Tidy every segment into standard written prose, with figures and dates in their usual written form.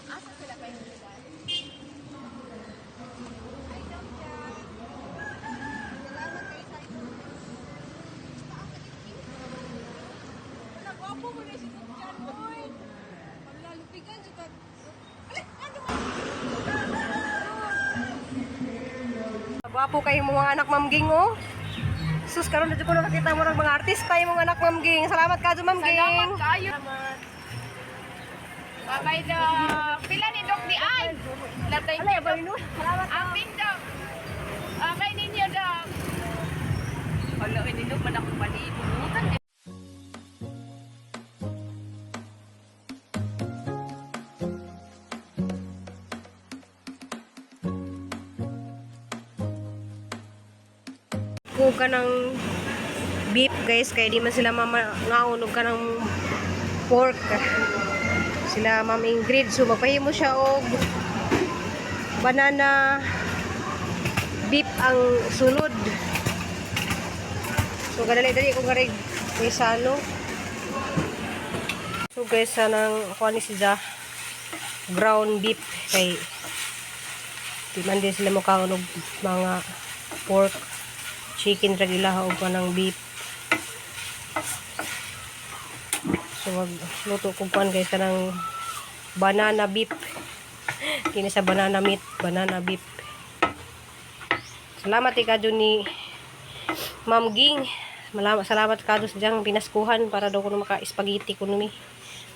Asa sila kayo lugar? Ay, Dok Jan. Salamat kayo sa imo. Wala, gwapo mo na si Dok Jan, oy. Wala, lupigan, jud ka. Ay, ano ba? Gwapo kayo mga anak, Ma'am Ging, oh. Sus, karon na jud ko nakakita mo ng mga artista yung mga anak, Ma'am Ging. Salamat ka, Ma'am Ging. Salamat kayo. Bye-bye, Dok. Pila ni Dok di ay? Latay Alay, abay no. Salamat. Amping, Dok. Bye ninyo, Dok. Wala, ini Dok, man akong palibutan. Ko ka ng beef, guys, kay di man sila mama ngaon og kanang pork. Sila Ma'am Ingrid, so magpahimo siya og banana beef ang sulod. So gadali-dali ko garig may sano. So guys, sanang kuha ni siya ground beef kay di man din sila mukaon og mga pork, chicken ra gila og kanang beef. So magluto ko kuan, guys, kanang banana beef. Kini sa banana meat, banana beef. Salamat ikadyo ni Ma'am Ging. Malamat, salamat kadyo sa diyang pinaskuhan para daw kuno maka-spaghetti kuno mi.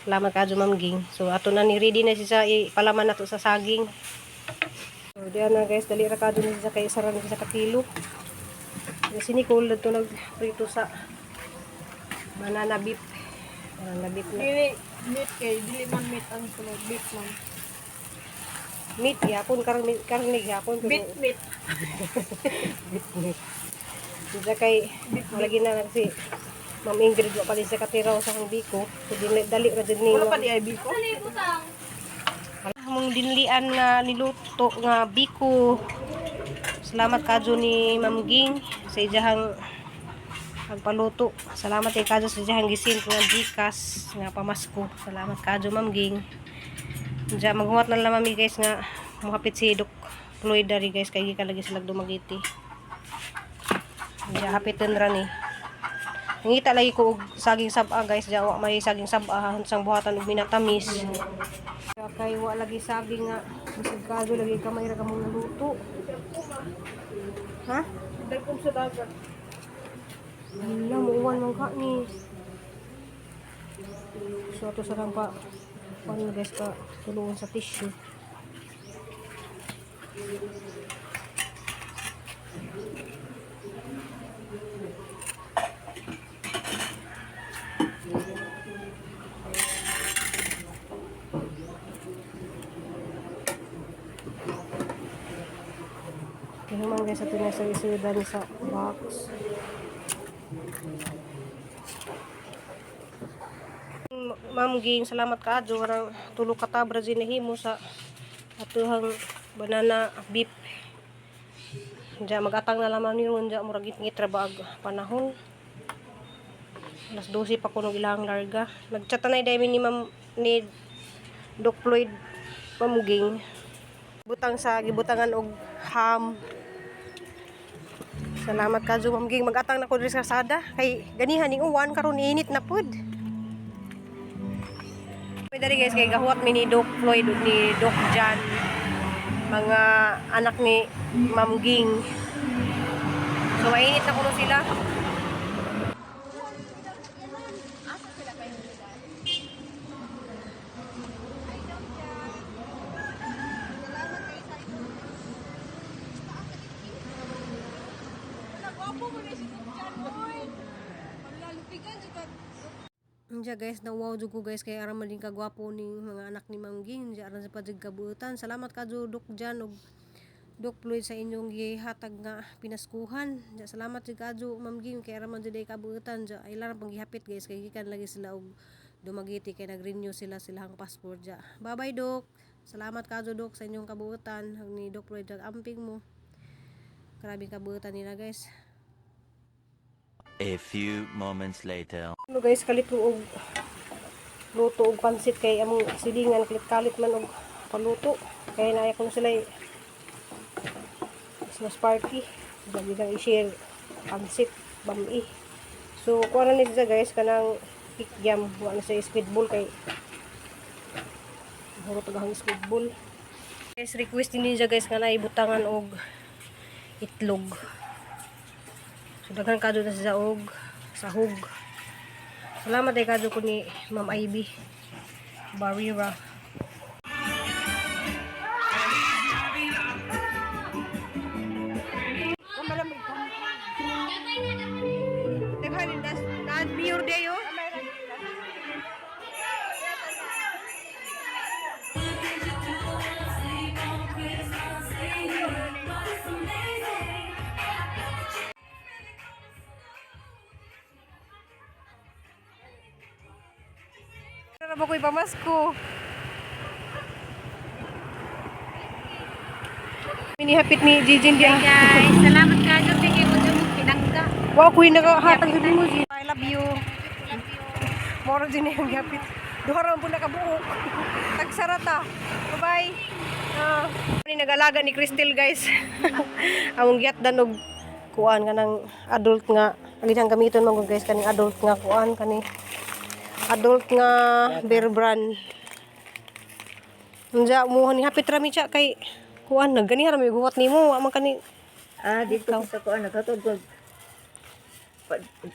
Salamat kadyo, Ma'am Ging. So ato na ni ready na siya, ipalaman nato sa saging. So diyan na, guys, dali ra kadyo ni siya kay isa ra ni siya ka kilo. Si Nicole dito nagprito sa banana beef. Banana beef na. Dili meat kay dili man meat ang sulod, beef man. Meat gyapon, karne karne gyapon pero Beef meat. Beef meat. Diya kay lagi na lang si Ma'am Ingrid wa pa din siya katiraw sa kang biko. So dili dali ra jud ni. Wala pa di ay biko. Mong dinlian nga niluto nga biko. Salamat kadyo ni Ma'am Ging sa ijahang pagpaluto. Salamat kay kadyo sa ijahang gisin nga gikas nga pamasko. Salamat kadyo, Ma'am Ging. Diya maghuwat na lang mami, guys, nga muhapit si Doc Floyd dari, guys, kay gikan lagi sila Dumaguete. Diya hapitin ra ni. Nangita lagi ko og saging sab-a, guys, diya wa may saging sab-a sang buhatan og minatamis. Kaya kay wa lagi saging nga bisag kadyo lagi kamay ra kamong naluto. Ha? Dagkom sa dagat. Hala, muuwan man ka ni. So ato sa lang pa paano, guys, pa tulungan sa tissue. Kaya man, guys, ato na sa isudan sa box. Ma'am Ging, salamat kaadyo karang tulo ka tabra ginahimo sa atuhang banana beef. Diya magatang na lamang ni ron diya murag ngit ra ba ag panahon. Alas 12 pa kuno ilang larga. Nagchat na dai ni Ma'am ni Doc Floyd, Ma'am Ging. Butang sa gibutangan og ham. Salamat kadyo, Ma'am Ging. Magatang na ko diri sa kasada kay ganihan ning uwan karon init na pud. Pwede rin, guys, kay gahuwat mi ni Doc Floyd ug ni Doc John, mga anak ni Ma'am Ging. So mainit na kuno sila. Asa sila kayo lugar? Ay, Dok Jan. Salamat kayo sa imo. Wala, gwapo mo na si Dok Jan, oy. Wala, lupigan jud ka. Diya, guys, na wow jud ko, guys, kay aram man din kagwapo ning mga anak ni Ma'am Ging. Diya aram sa pa jud kabuutan. Salamat kadyo, Doc John ug Doc Floyd, sa inyong gihatag nga pinaskuhan. Diya salamat jud kadyo, Ma'am Ging, kay aram man jud ay kabuutan. Diya ay lang panggihapit, guys, kay gikan lagi sila og Dumaguete kay nag-renew sila silahang passport diya. Bye-bye, Doc. Salamat kadyo, Doc, sa inyong kabuutan ug ni Doc Floyd ag amping mo. Grabe kabuutan nila, guys. A few moments later. Ano, guys, kalit ko og Luto og pansit kay among silingan kalit-kalit man og paluto. Kaya naaya ko na sila Christmas party. Gabi lang i-share pansit bami. So kuha na ni siya, guys, kanang kikyam, wa na sa squid ball kay hurot ang squid ball. Guys, request din niya, guys, nga naibutangan og itlog. So daghan kadto na siya og sahog. Salamat ay kadto ko ni Ma'am Ivy Barira. Daghan das na mayor day oh. Tara ba ko'y pamasko? Minihapit ni Jijin diya. Guys, salamat kayo. Thank you mo pinangga. Wow, kuy nakahatag jud nimo, Jin. I love you. Moro din yung gapit. Duha ra man po nakabuok. Tagsarata. Bye-bye. Ah, ni nag-alaga ni Crystal, guys. Among giyatdan og kuan kanang adult nga alinang gamiton man gud, guys, kaning adult nga kuan, kani adult nga Bear Brand. Unja mo ni hapit ra mi siya kay kuan nagganiha ra mi guwat nimo wa man kani. Ah, dito ko sa kuan naghatod ko.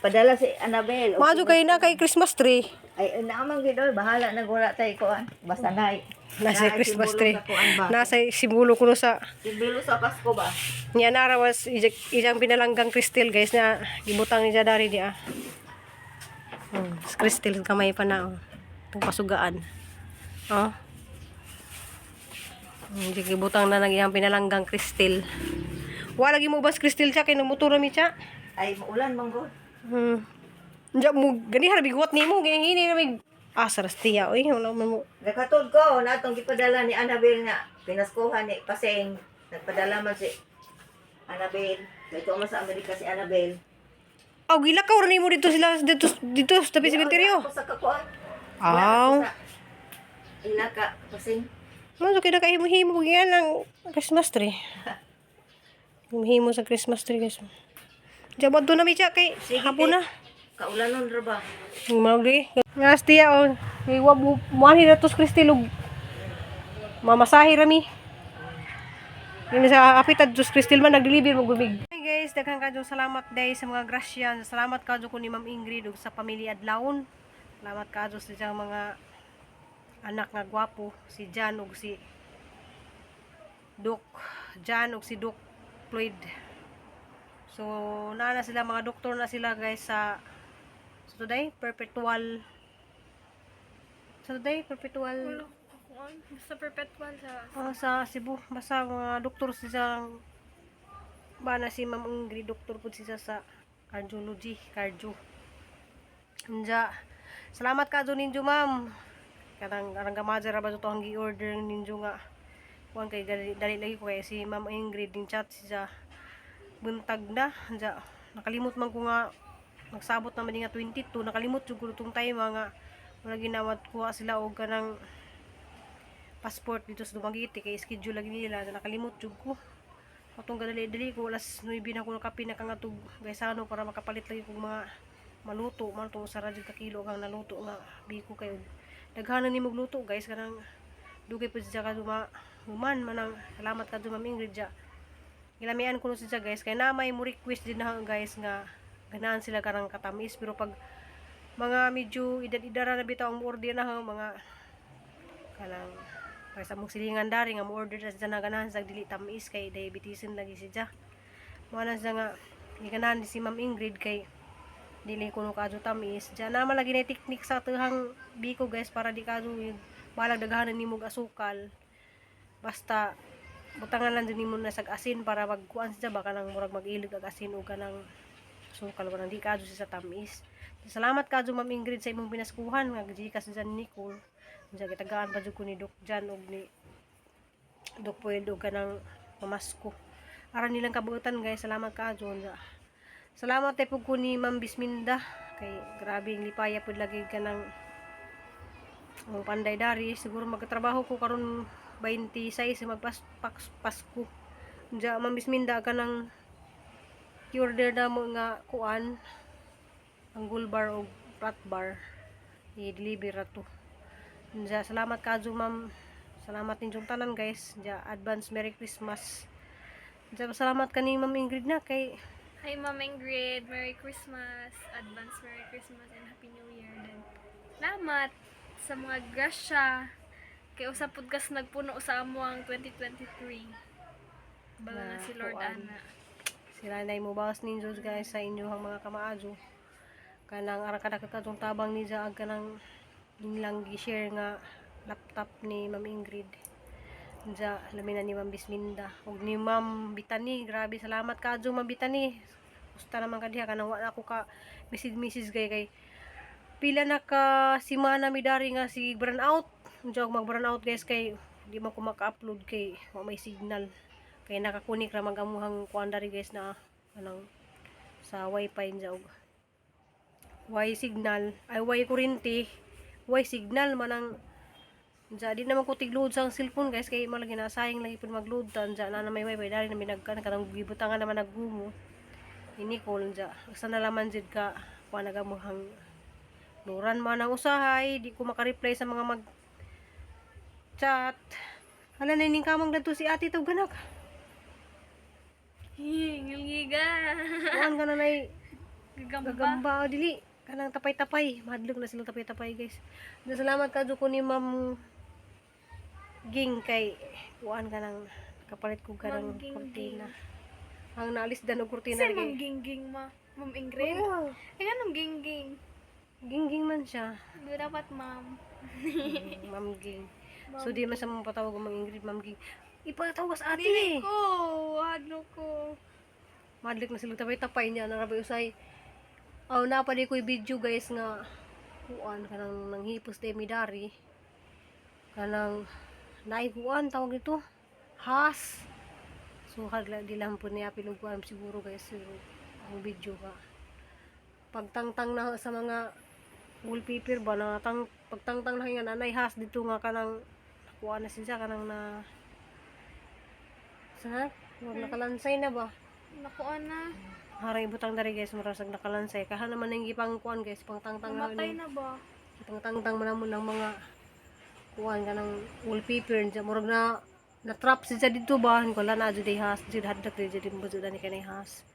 Padala si Annabel. Maadyo kay na kay Christmas tree. Ay, naamang gid oy, bahala na wala tay kuan. Basta na. Nasa Naay Christmas simbolo tree. sa kuan ba? Nasa simbolo kuno sa Simbolo sa Pasko ba? niya nara was ijang pinalanggang Crystal, guys, na gibutang niya dari niya. Crystal kamay pa na oh. Itong pasugaan. Oh. Hindi gibutang na nang iyang pinalanggang Crystal. Wala lagi mo bas Crystal siya kay nagmotor mi siya. Ay, maulan man gud. Diya mo gani har biguat nimo gihini na mig ah sarastia oy wala man mo. Naghatod ko natong gipadala ni Annabel nga pinaskuhan ni Paseng. Nagpadala man si Annabel. Dito man sa Amerika si Annabel. Aw gilakaw ra nimo dito sila dito dito sa tabi sementeryo. Ako sa kakuan. Aw. Ilaka Paseng. Mo so kay nakahimo-himo yan ang Christmas tree. Himo sa Christmas tree, guys. Jabad do na mi siya kay hapon na. Kaulanon ra ba? Mao gi. Ngastia oh. Kay wa muanhi na tos Kristil og mamasahe ra mi. Yun sa apitan Diyos Kristil man nagdeliver mo gumig. Hi guys, daghan kadyo salamat day sa mga grasya. Salamat kadyo ko ni Ma'am Ingrid ug sa pamilya Adlaon. Salamat kadyo sa iyang mga anak nga gwapo, si Jan ug si Doc Jan ug si Doc Floyd. So, naa na sila mga doktor na sila, guys, sa so today perpetual, so today perpetual. Basta perpetual sa Ah, sa Cebu, basta mga doktor siya ba na si Ma'am Ingrid, doktor po siya sa cardiology, cardio. Unja, salamat ka ninyo, ma'am. Kanang arang gamaja ra ba to ang gi-order ninyo nga kuan kay dali, dali lagi ko kay si Ma'am Ingrid din chat siya buntag na. Unja, nakalimot man ko nga nagsabot naman nga 22, nakalimot jud ko tong time nga wala ginawat kuha sila og kanang passport dito sa Dumaguete kay schedule lagi nila na nakalimot jud ko. Atong gadali-dali ko alas 9 na ko nakapi na kangatog gaysano para makapalit lagi kog mga maluto man to sa radyo ka kilo ang naluto nga biko kay daghanan ni magluto, guys, kanang dugay pud siya ka duma human manang salamat ka Ma'am Ingrid ja. Gilamian ko no siya, guys, kay na may mo request din na, guys, nga ganahan sila karang katamis, pero pag mga medyo edad-idara na bitaw ang order na ha, mga kanang para sa mong silingan dari nga mo order na siya na ganahan sa dili tamis kay diabetesin lagi siya. Mo na siya nga ganahan ni si Ma'am Ingrid kay dili kuno kadyo tamis. Diyan naman lagi na technique sa tuhang biko, guys, para di kadyo yung balag daghanan nimo og asukal. Basta butangan lang din nimo na sag asin para magkuan siya baka nang murag mag-ilig ag asin o kanang asukal kanang di kadyo siya sa tamis. Salamat kadyo, Ma'am Ingrid, sa imong pinaskuhan nga gikas dyan Nicole. Diyan gitagaan pa jud ko ni Doc Jan og ni Doc Puel og kanang pamasko. Aran nilang kabuotan, guys. Salamat kadyo. Salamat tay pud ko ni Ma'am Bisminda kay grabe ang lipaya pud lagi kanang Ang panday dari siguro magtrabaho ko karon 26 magpas Pasko. Diya Ma'am Bisminda ka ng order na mo nga kuan ang gold bar o flat bar i-deliver ra to. Diya, salamat kadyo, ma'am. Salamat ninyong tanan, guys. Diya, advance Merry Christmas. Diya, salamat kani Ma'am Ingrid na kay Hi, Ma'am Ingrid. Merry Christmas. Advance Merry Christmas and Happy New Year. Then, salamat sa mga grasya. Kay usa pud kas nagpuno sa amo ang 2023. Bala na si Lord Kuan. ana. Sila na mo bawas ninyo, guys, sa inyong mga kamaadyo. Kanang arang kada kadtong tabang ni ag kanang ilang gi-share nga laptop ni Ma'am Ingrid. Diya, lamin na ni Ma'am Bisminda. Ug ni Ma'am Bitani, grabe salamat kadyo, Ma'am Bitani. Gusta naman ka diha kanang wala ko ka message message kay kay pila na ka simana mi dari nga si burn out. Diya mag burn out, guys, kay di man ko maka-upload kay wa may signal. Kay nakakunik ra mag amuhang kuan dari, guys, na kanang sa wifi niya og way signal ay way kuryente, way signal man ang. Diya, di naman ko tigload sa ang cellphone, guys, kay malagi na sayang lagi pud magload ta. Diya na, na may wifi dari na minagkan kanang gibutangan naman naggumo ini call. Diya, asa na laman jud ka kuan nagamuhang luran man ang usahay di ko maka-reply sa mga mag chat. Hala na ning kamang dadto si ate to ganak. Ngilngiga. Kuan ka na nay. Gagamba. Gagamba o dili kanang tapay-tapay, madlog na sila tapay-tapay, guys. Da, salamat kadyo ko ni Ma'am Ging kay kuan ka nang kapalit ko ka ng Ma'am Ging. kurtina. Ang naalis dan og kurtina Kasi Ma'am kay Gingging ma. Ma'am Ingrid. Oo, Ay, anong Gingging? Gingging man siya. Di dapat ma'am. Ma'am Ging. So di man sa mga patawag og Ma'am Ingrid, Ma'am Ging. Ipatawag sa ate. Dili ko. Hadlo ko. Madlik na sila tapay-tapay niya na rabay usay. Aw na pa di ko'y video, guys, nga kuan kanang nanghipos day midari. Kanang naay kuan tawag dito. Has. So hadla di lang po niya pilog kuan siguro, guys, siguro ang video ka. Pagtangtang na sa mga wallpaper ba na tang pagtangtang na nga nanay has dito nga kanang nakuha na siya kanang na sa huwag nakalansay na ba. Naku, ana. Harang ibutang dari, guys, murasag nakalansay. Kaha naman ang gipang kuan, guys, pangtangtang na Namatay ni. na ba? Pangtangtang man mo ng mga kuan kanang wallpaper diya murag na na trap siya dito ba. Wala na jud has jud hadlok di jud mo jud ani kanay has.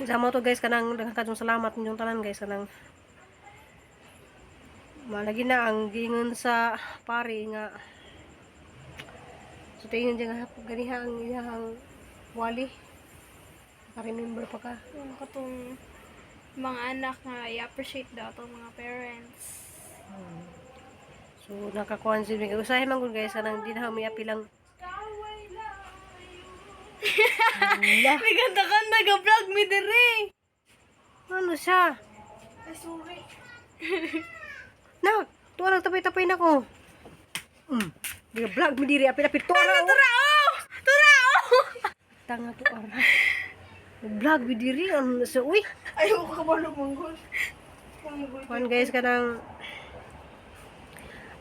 Sama to, guys, kanang daghan kadtong salamat ninyong tanan, guys, kanang malagi na ang giingon sa pari nga. So tingin diya nga ganiha ang iyahang wali. Naka-remember pa ka. Yung katong mga anak nga i-appreciate daw atong mga parents. So nakakuan si Miguel. Usahay man gud, guys, kanang di na may apilang. Ala, May ganda ka nag-vlog mi dire. ano siya? Ay, sorry. Na, tuwa lang tapay-tapay na ko. Di vlog mi diri apil-apil tuwa ra. Tura oh! Tura oh! Tanga to ara. Vlog mi diri ano sa uy. Ayaw ko kabalo manggol. Manggol. Kuan, guys, kanang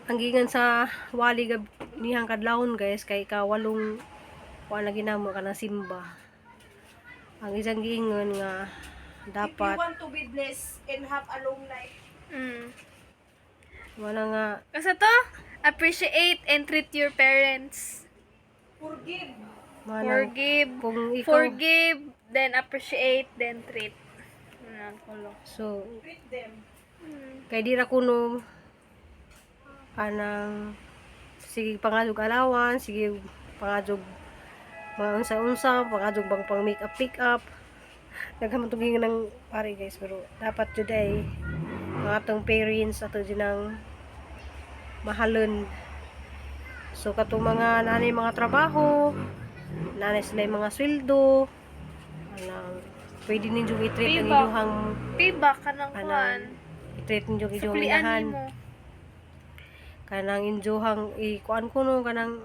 ang giingan sa wali gab nihang kadlawon, guys, kay kawalong kuan lagi namo kanang simba. Ang isang giingon nga If you dapat want to be blessed and have a long life, wala nga. Kasi to, appreciate and treat your parents. Forgive. Manang, Forgive. kung ikaw Forgive, then appreciate, then treat. Ano kulo. So Treat them. kay di ra kuno kanang sige pangadog allowance, sige pangadog mga unsa-unsa, pangadog bang pang make up pick up. Daghan man tong ng pare, guys, pero dapat jud ay mga atong parents ato jud ang mahalon. So katong mga nanay mga trabaho, nanay sila yung mga sweldo, anang pwede ninyo i-treat ang Diba? inyong Payback ka ng kuan. kanang i-treat ninyo inyong Suplian inahan. nimo. Kanang injohang ikuan ko no kanang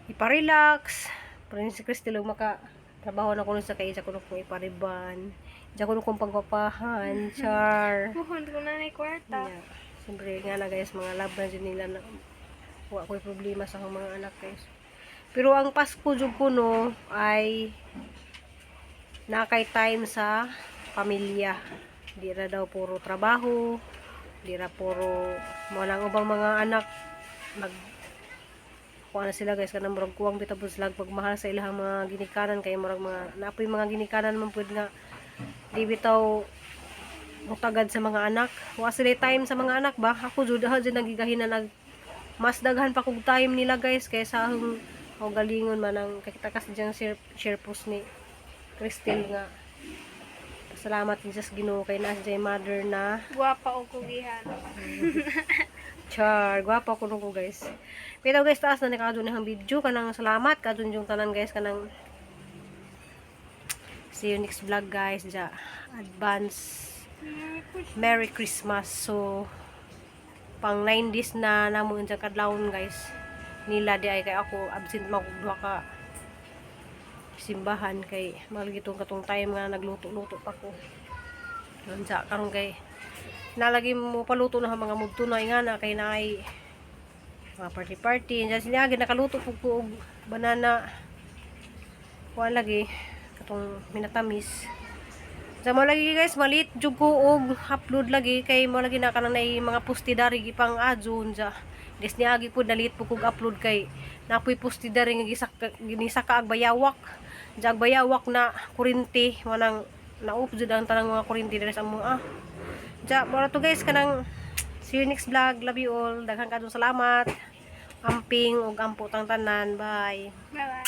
iparelax. Pero si Cristel og maka trabaho na kuno sa kay isa kuno kung ipariban. Isa kuno kung pagpapahan, char. Puhon ko na ni kwarta. Yeah. Siyempre nga na guys, mga love na jud nila na wa ko'y problema sa akong mga anak, guys. Pero ang Pasko jud kuno ay nakay time sa pamilya. Di ra daw puro trabaho, di ra puro mo lang ubang mga anak mag kuha na sila, guys, kanang murag kuwang bitaw pud sila pagmahal sa ilahang mga ginikanan kay murag mga naapoy mga ginikanan man pud nga di bitaw mutagad sa mga anak. Wa sila time sa mga anak ba. Ako jud ha jud nagigahinan nag mas daghan pa kog time nila, guys, kaysa akong galingon man ang kakita kasi diyang share, share post ni Cristel nga salamat din sa Ginoo kay naa siya mother na Guwapa og kugihan. Char, gwapa ko ko, guys. Pero guys, taas na ni kadto na ang video kanang salamat kadto yung tanan, guys, kanang see you next vlog, guys. Ja, advance Merry Christmas. So pang 9 days na namo sa kadlawon, guys. Nila di ay kay ako absent man kog duha ka simbahan kay malgitong katong time nga nagluto-luto pa ko. Unsa karon kay nalagi mo paluto na ang mga mudto na nga na kay naay mga party party. Diyan sila nakaluto pug ko og banana kuan lagi katong minatamis. Sa mo lagi, guys, malit jud ko og upload lagi kay mo lagi na kanang nay mga posti dari gipang adyo unsa. Des niagi pud nalit po kog upload kay napoy posti dari nga gisaka ginisaka ag bayawak. Diya ag bayawak na kurinti manang naup jud ang tanang mga kurinti diri sa amo ah. Diya mao to, guys, kanang see you next vlog. Love you all. Daghan kadtong salamat. Amping ug ampo tang tanan. Bye. Bye-bye.